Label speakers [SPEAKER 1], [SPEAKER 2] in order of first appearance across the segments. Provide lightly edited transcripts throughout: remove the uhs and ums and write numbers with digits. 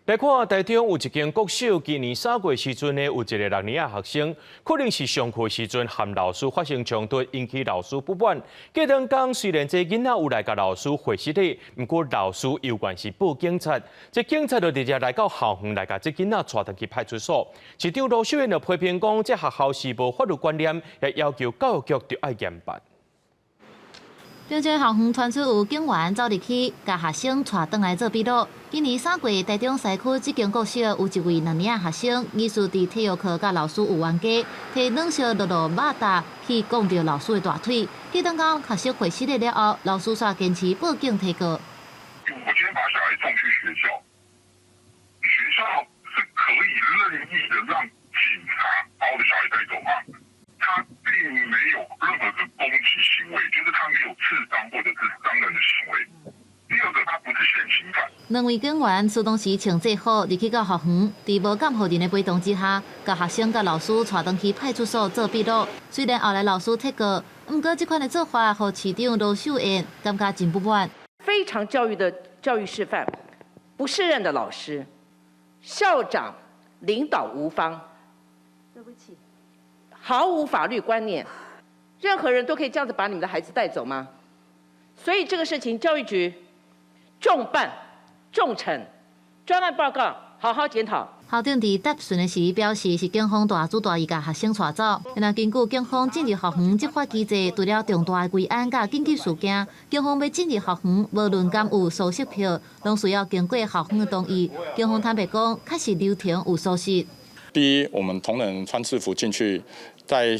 [SPEAKER 1] 來看台中有一間國小，今年3月時陣呢，有一个六年仔學生，可能是上課時陣和老師發生衝突，引起老師不滿。隔兩工雖然這囡仔有來共老師回釋禮，毋過老師猶原是報警察，這警察就直接來到校園來共這囡仔帶轉去派出所。市長盧秀燕就批評講，這學校是無法律觀念，也要求教育局著愛嚴辦。
[SPEAKER 2] 中正校園傳出有警員走入去，共學生帶轉來做筆錄。今年3月，台中西區這間國小有一位2年仔學生，疑似佇體育課佮老師有冤家，提軟燒漉漉肉罩去摃著老師的大腿。隔兩工學生回失禮了後，老師煞堅持報警提告。
[SPEAKER 3] 我今天把小孩送去學校，學校是可以任意的讓警察把我的小孩帶走嗎？他並沒有任何的攻擊行為，就是他沒有刺傷或者是傷人的行為。第二個，他不是現行犯。
[SPEAKER 2] 兩位警員出動時穿制服入去到校園，佇無監護人的陪同之下，共學生佮老師帶轉去派出所做筆錄。雖然後來老師撤告，毋過這款的做法，予市長盧秀燕感覺真不滿。
[SPEAKER 4] 非常教育的教育示範，不適任的老師，校長領導無方，
[SPEAKER 2] 對不起，
[SPEAKER 4] 毫無法律觀念，任何人都可以這樣子把你們的孩子帶走嗎？所以這個事情，教育局重辦、重懲，專案報告，好好檢討。
[SPEAKER 2] 校長佇答詢的時表示，是警方大主大意共學生帶走。若根據警方進入校園執法機制，除了重大的危安佮緊急事件，警方欲進入校園，無論敢有搜索票，攏需要經過校方的同意。警方坦白講，確實流程有疏失。
[SPEAKER 5] 第一，我們同仁穿制服進去，在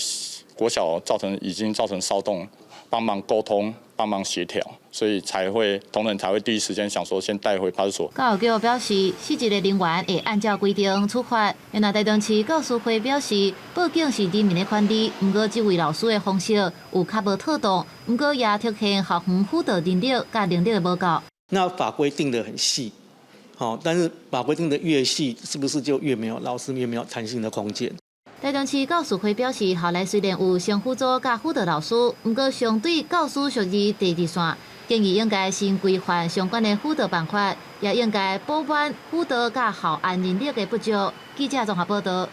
[SPEAKER 5] 國小造成已經造成騷動，幫忙溝通、幫忙協調，所以才會同仁才會第一時間想說先帶回派出所。
[SPEAKER 2] 教育局表示，失職的人員會按照規定處罰。若台中市教師會表示，報警是人民的權利，毋過這位老師的方式有較無妥當，毋過也凸顯校園輔導人力佮能力的無夠。
[SPEAKER 6] 那法規定得很細，好，但是法規定得越細，是不是就越沒有老師越沒有彈性的空間？
[SPEAKER 2] 台中市教師會表示，校內雖然有先輔組佮輔導老師，毋過相對教師屬於第二線，建議應該先規範相關的輔導辦法，也應該補滿輔導佮校安人力的不足。記者綜合報道。